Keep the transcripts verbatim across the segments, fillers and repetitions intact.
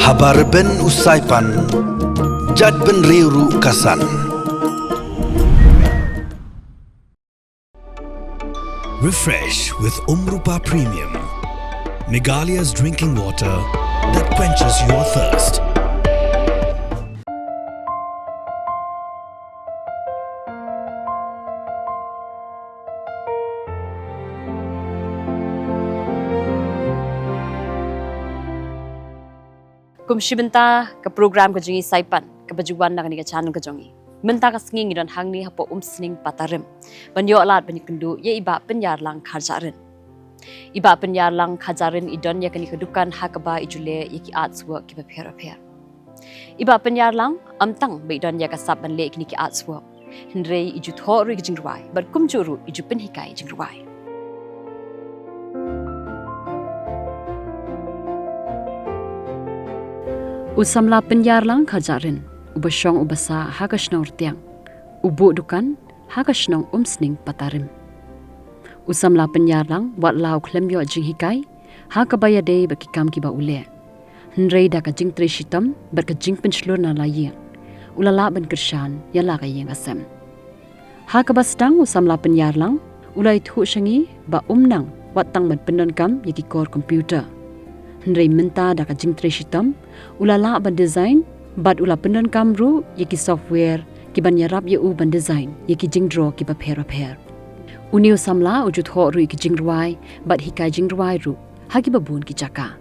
Haba rben u saipan, jait bynriew ruh ka san. Refresh with Umrupa Premium, Meghalaya's drinking water that quenches your thirst. Kum shi bynta ka program ka jong i Saipan, kaba ju wan na kane ka channel ka jong i. Mynta ka sngi ngi don hangne hapoh Umsning Patarim ban ïoh lad ban ïakynduh ïa i Bah Pyniarlang Kharjahrin. I Bah Pyniarlang Kharjahrin i don ïa kane ka dukan ha kaba i ju leh ïa ki artwork kiba pher bapher. I Bah Pyniarlang, ym tang ba i don ïa ka sap ban leh kine ki artwork, hynrei i ju thoh ruh ïa ki jingrwai, bad kumjuh ruh i ju pynhikai jingrwai. U samla Pyniarlang Kharjahrin, uba shong uba sah ha ka shnong Rtiang, u buh dukan ha ka shnong Umsning Patarim. U samla Pyniarlang, wat la u khlem ïoh jinghikai ha kaba ïadei bad ki kam kiba u leh, hynrei da ka jingtrei shitom bad ka jingpynshlur na la ïing, u la lah ban kyrshan ïa la ka ïing ka sem. Ha kaba sdang u samla Pyniarlang u la ïathuh sha ngi ba um nang wat tang ban pyndonkam ïa ki kor computer, hynrei mynta da ka jingtrei shitom u la lah ban design bad u la pyndonkam ruh ïa ki software kiban ïarap ïa u ban design ïa ki jingdro kiba pher bapher. Une u samla u ju thoh ruh ïa ki jingrwai bad hikai jingrwai ruh ha kiba bun ki jaka.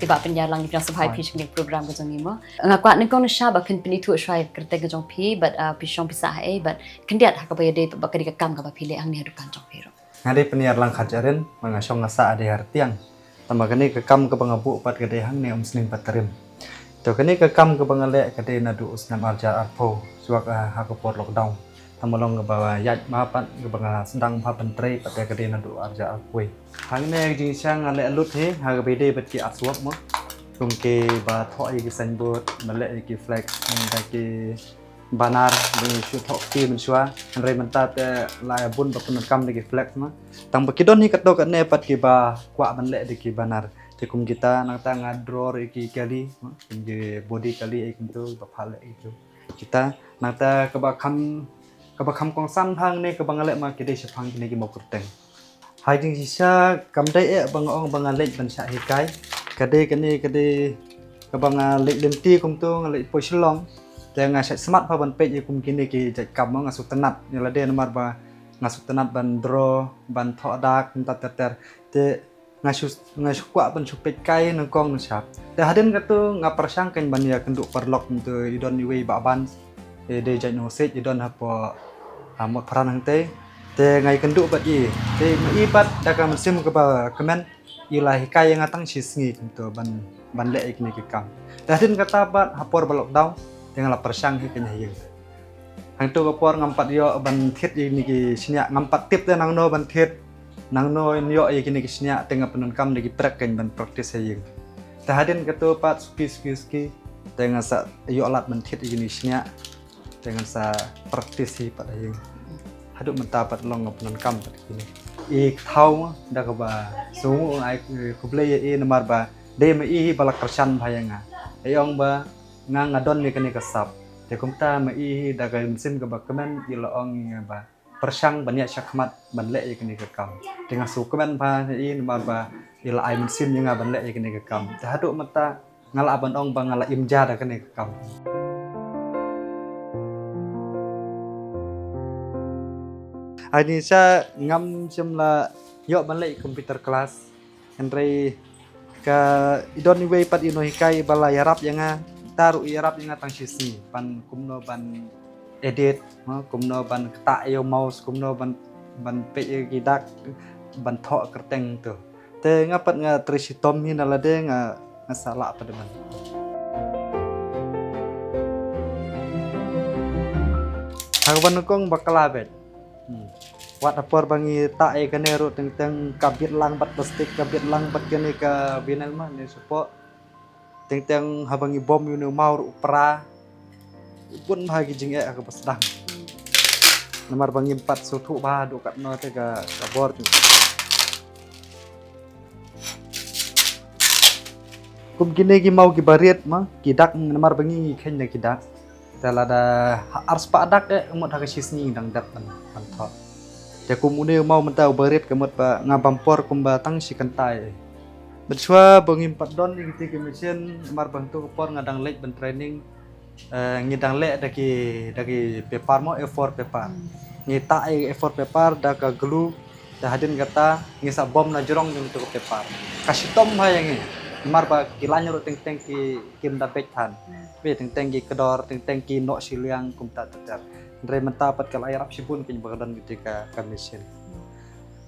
I Bah Pyniarlang, ngi pdiang sngewbha ïa phi sha kane ka program ka jong ngi mo. Nga kwah nyngkong nyngshah ba phin pynithuh shuwa ïa ka kyrteng ka jong phi bad, ah, phi shong phi sah haei bad khyndiat ha kaba ïadei bad ka dei ka kam kaba phi leh hangne ha dukan jong phi ruh. Nga dei Pyniarlang Kharjahrin, nga shong nga sah ha dei ha Rtiang. Tangba kane ka kam kaba nga buh pat ka dei hangne Umsning Patarim. To kane ka kam kaba nga leh ka dei naduh u snem arhajar arphew shuwa, ah, ha ka por lockdown. Tangba long kaba ïaid bha pat kaba nga sdang bha ban trei pat ka dei naduh arhajar arphew. Hangne ka jingshisha nga leh lut hi ha kaba ïadei bad ki artwork mo. Kum kiba thoh ïa ki signboard, ba leh ïa ki flex, da ki banner, ba ngi shu thoh kti mynshuwa. Hynrei mynta te la ïa bun ba pyndonkam da ki flex mo. Tangba ki don hi katto katne pat kiba kwah ban leh da ki banner. Te kum kita nangta nga draw ïa ki kali mo, kum ki body kali ïa kumto ba pha leh ïa kumto. Kita nangta kaba kham, kaba kham kongsan hangne kaba nga leh ma ki dei shaphang kine ki mawkyrteng. Ha jingshisha kam dei eh ba nga ong ba nga leit ban shah hikai. Ka dei kane ka dei kaba nga leit lynti kumto, nga leit poi Shillong. Te nga shait smat bha ban peit ïa kum kine ki jait kam mo, nga sngewtynnat ïa lade namar ba nga sngewtynnat ban draw, ban thoh dak kumta ter ter. Te nga shu, nga shu kwah ban shu peit kai nyngkong nyngshap. Te hadien kato nga pyrshang kein ban ïakynduh paralok, kumto i don iwei i Bah Bans, i dei jait Nongsiej, i don hapoh, ah, Motphran hangtei. Te nga ïakynduh bad i. Te ma i pat da ka mynsiem kaba kmen i la hikai ïa nga tang shi sngi kumto ban, ban leh ïa kine ki kam. Te hadien kata pat ha por ba lockdown te nga la pyrshang hi kein ha ïing. Hangto ka por ngam pat ïoh ban thied ïa kine ki shñiah, ngam pat tip te nangno ban thied, nangno ïoh ïa kine ki shñiah, te nga pyndonkam da ki prek kein ban practice ha ïing. Te hadien kato pat suki suki suki te nga sa ïoh lad ban thied ïa kine ki shñiah. Te ngan sa practice hi pat ha ïing. Haduh mynta pat long nga pyndonkam pat kine. I thaw da kaba sngew ai khublei ïa i namar ba dei ma i hi ba la kyrshan bha ïa nga. I ong ba nga nga don ïa kane ka sap. Te kumta ma i hi da ka mynsiem kaba kmen i la ong ïa nga ba pyrshang ban ïaid shakhmat ban leh ïa kane ka kam. Te nga sngewkmen bha ïa i namar ba i la ai mynsiem ïa nga ban leh ïa kane ka kam. Te haduh mynta nga lah ban ong ba nga la im ja da kane ka kam. Ani sa ngam shym la ïoh ban leh computer class. Hynrei ka i don iwei pat i nonghikai ba la ïarap ïa nga, ta ruh i ïarap ïa nga tang shi sngi ban kumno ban edit, ha, kumno ban ktah ïa u mouse, kumno ban, ban peit ïa ki dak, ban thoh kyrteng to. Te nga pat nga trei shitom hi na lade nga, nga sa lah pat ban. Ha kaba nyngkong bakla beit. Hmm. Wat ha por ba ngi tah ïa kane ruh teng teng ka bit lang bad plastik, ka bit lang bad kane ka vinyl ma ne support. Teng teng haba ngi bom ïa une u maw ruh u pra. Bun bha ki jingeh ha kaba sdang. Namar ba ngim pat sngewthuh bha haduh katno te ka, ka bor jong. Kum kine ki maw kiba rit ma, ki dak namar ba ngi ngi kheiñ da ki dak. Te lada ha ar spah dak eh, mut ha ka shi sngi dang dep ban, ban thoh. Te kum une u maw mynta uba rit ka mut ba nga bam por kumba tang shi kynta eh. Bad shuwa ba ngim pat don ïa kiti ki machine, namar ba hangtu ka por nga dang leit ban training. Eh, ngi dang leh da ki, da ki paper mo, A four paper. Hmm. Ngi tah ïa A four paper da ka glue, da hadien kata ngi sa bom na jrong jong tu ka paper. Ka shitom ha ïa ngi. Namar ba ki lain ruh teng teng ki kim da beit than. Hmm. Be teng teng ki kdor, teng teng ki noh shiliang kumta ter ter. Hynrei mynta pat ka la ïarap shibun kine ba ka don kiti ka, ka machine.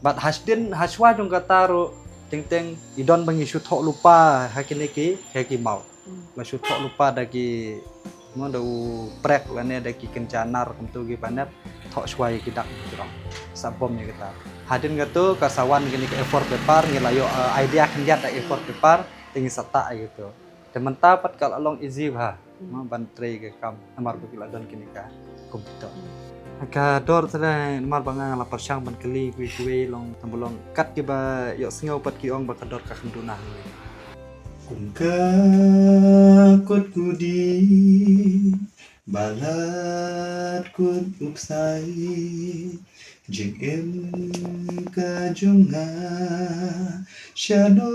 Bad hasdien, hashuwa jong kata ruh teng teng i don ba ngi shu thoh lypa ha kine ki, ha ki maw. Hmm. La shu thoh lypa da ki, mo, da u prek lane da ki kynja nar kumtu kiba nep, thoh shuwa ïa ki dak jrong. Sa bom ïa kita. Hadien katu ka sa wan kine ki A four paper, ngi la ïoh, eh, idea khyndiat da A four paper, te ngi sa tah ïa kitu. Te mynta pat ka la long easy bha, hmm, mo, ban trei ka kam, namar ba ki la don kine ka computer. Ka dor te namar ba nga la pyrshang ban kylli kiwei kiwei long, tang ba long kat kiba ïohsngew pat ki ong ba ka dor ka kham duna hangne. Kum ka kot kudi, ba lad kot u bsai, jingim ka jong nga, shano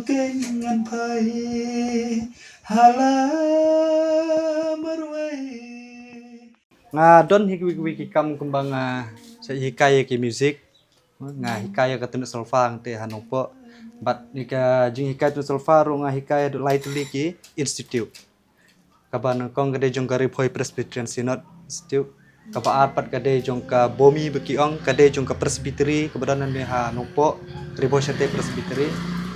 keiñ ngan phai, ha la marwei. Nga don hi kiwei kiwei ki kam kumba nga sa hikai ïa ki music. Nga hikai ïa ka tnat solfa hangte ha Nongpoh. Bad ïa ka jinghikai tnat solfa ruh nga hikai haduh lai tylli ki institute. Kaba nyngkong ka dei jong ka Ri Bhoi Presbyterian Synod Institute. Kaba ar pat ka dei jong ka Bomi ba ki ong, ka dei jong ka Presbytery, kaba don hangne ha Nongpoh, Ri Bhoi Shate Presbytery,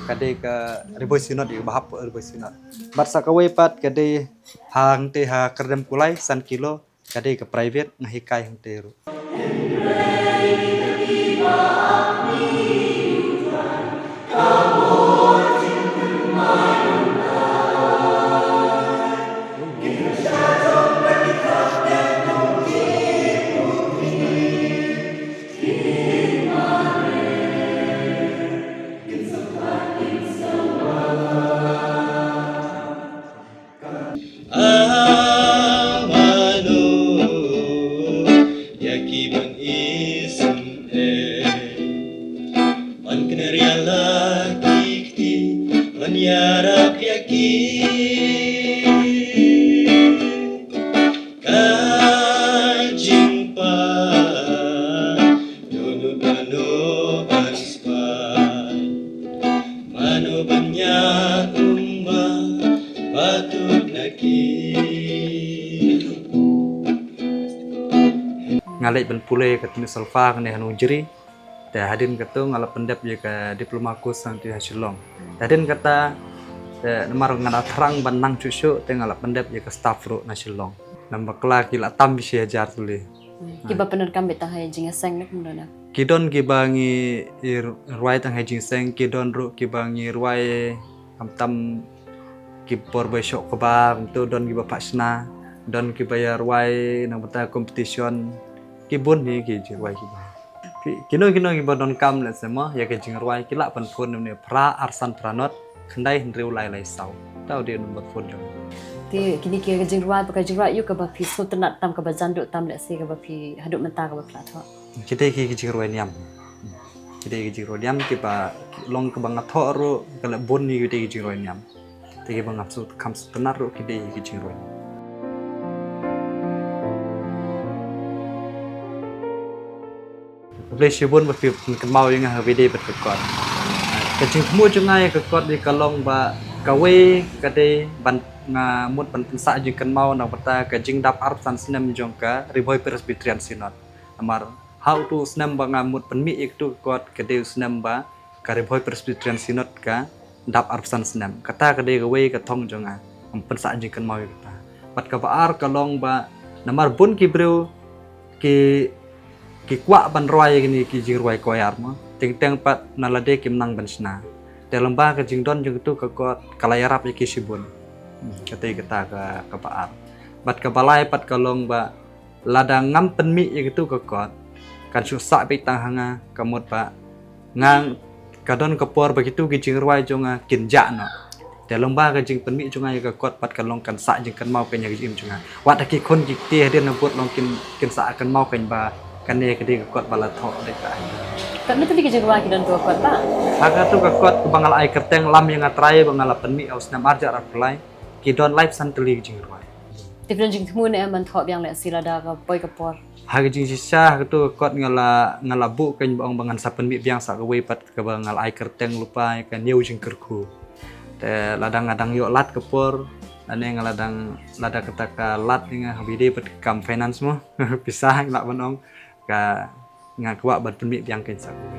ka dei ka Ri Bhoi Synod, ïa kaba hap Ri Bhoi Synod. Bad sa kawei pat ka dei hangte ha Kyrdem Kulai, san kilo, ka dei ka private, nga hikai hangte ruh. Amano, ïa ki ban isynei, ban kynriah la ki kti, ban ïarap ïa ki. Ka jingpang, mano mano ban spah, mano ban ïa umba, patut na ki. Nga leit ban pule ka tnat solfa kane ha Nongjri. Te hadien katu nga la pyndep ïa ka diploma course hangtu ha Shillong. Te hadien kata, te namar nga da thrang ban nang shuh shuh, te nga la pyndep ïa ka staff ruh na Shillong. Namar bakla ki la tam bishi hajar tylli. Hmm. Kiba pyndonkam beit tang ha ïa jingïaseng ne kumno na? Ki don kiba ngi i-, rwai tang ha ïa jingïaseng, ki don ruh kiba ngi rwai khamtam ki por ba shoh kba, kumtu don kiba phah shna, don kiba ïa rwai na bynta competition, ki bun hi ki jingrwai kiba. Ki, kino kino kiba donkam lehse mo, ïa ka jingrwai ki lah ban phone ne phra ar san phra nod, khyndai hynriew lai lai saw. Tau dei number phone jong. Te kine ki ka jingrwai, ba ka jingrwai ïa kaba phi sngewtynnat tam, kaba jan duh tam lehse kaba phi haduh mynta kaba phi la thoh. Ki dei ki, ki jingrwai niam. Ki dei ki jingrwai niam kiba long kaba nga thoh ruh, ka la bun ni ki dei ki jingrwai niam. Te kiba ngam sngewtynnat ruh ki dei ki jingrwai. Khublei shibun ba phi pynkynmaw ïa nga ha kawei de bad ka kot. Ka jingthmu jong nga ïa ka kot de ka long ba kawei ka dei ban nga mut ban pynsah jingkynmaw na bynta ka jingdap arphew san snem jong ka Ri Bhoi Presbyterian Synod. Namar ha utu u snem ba nga mut pynmih ïa katu ka kot ka dei u snem ba ka Ri Bhoi Presbyterian Synod ka dap arphew san snem. Kata ka dei kawei ka thong jong nga. Ngam pynsah jingkynmaw ïa kata. Bad kaba ar ka long ba namar bun ki briew ki, ki kwah ban rwai ïa kine ki jingrwai choir mo. Teng teng pat na lade kim nang ban shna. Te lyngba ka jingdon jong katu ka kot ka la ïarap ïa ki shibun. Hmm, kata kata ka, kaba ar. Bad kaba lai pat ka long ba lada ngam pynmih ïa katu ka kot, kan shu sah beit tang ha nga, ka mut ba nga, ka don ka por ba kitu ki jingrwai jong nga kin jah noh. Te long ba ka jingpynmih jong nga ïa ka kot pat ka long kan sah jingkynmaw kane ïa ka jingim jong nga. Wat ha ki khun ki kti hadien na bud long kin, kin sah kynmaw kane ba kane ka dei ka kot ba la thoh dei ka. Katno tylli ki jingrwai ki don ha ka kot ba? Ha katu ka kot kaba nga la ai kyrteng Lam ïa nga Trai ba nga la pynmih ha u snem ar hajar arphew lai, ki don laiphew san tylli ki jingrwai. Te phi don jingthmu ne em ban thoh biang lehse lada ka poi ka por? Ha ka jingshisha ha katu ka kot nga la, nga la buh kane ba ong ba ngan sa pynmih biang sa kawei pat kaba nga la ai kyrteng lypa ïa ka Hynñiew Jingkyrkhu. Te lada nga dang ïoh lad ka por, lane nga la dang, lada kata ka lad ïa nga ha ba ïadei bad ka kam finance mo, pisa nga lah ban ong, ka, nga kwah ban pynmih biang kane sa kawei.